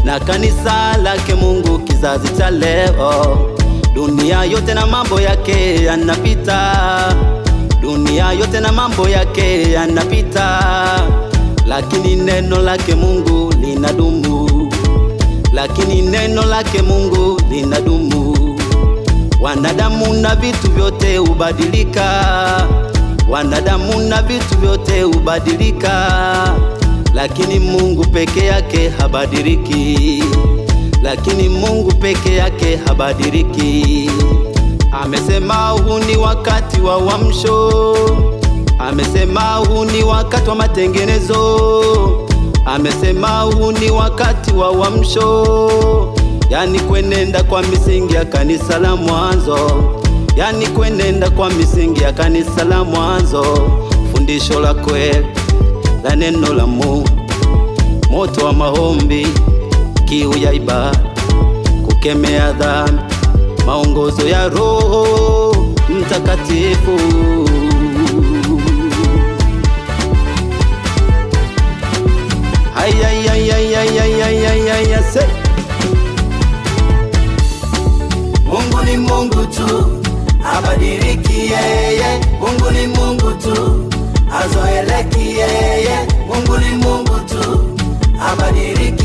Na kanisa lake Mungu kizazi cha leo. Dunia yote na mambo yake yanapita, dunia yote na mambo yake yanapita, lakini neno lake Mungu linadumu, lakini neno lake Mungu linadumu. Wanadamu na vitu vyote hubadilika, wanadamu na vitu vyote hubadilika, lakini Mungu peke yake habadiliki, lakini Mungu peke yake habadiliki. Amesema huu ni wakati wa uamsho, amesema huu ni wakati wa matengenezo, amesema huu ni wakati wa uamsho, yani kwenenda kwa misingi ya kanisa la mwanzo, yani kwenenda kwa misingi ya kanisa la mwanzo, fundisho la kweli la neno la Mungu, moto wa maombi, kiu ya ibada, kukemea dhambi, maongozo ya Roho Mtakatifu. Ay, ay, ay, ay, ay, ay, ay, ay, ay, ay, say. Mungu ni Mungu tu, habadiliki yeye. Mungu ni Mungu tu, hazoeleki yeye. Mungu ni Mungu tu, habadiliki.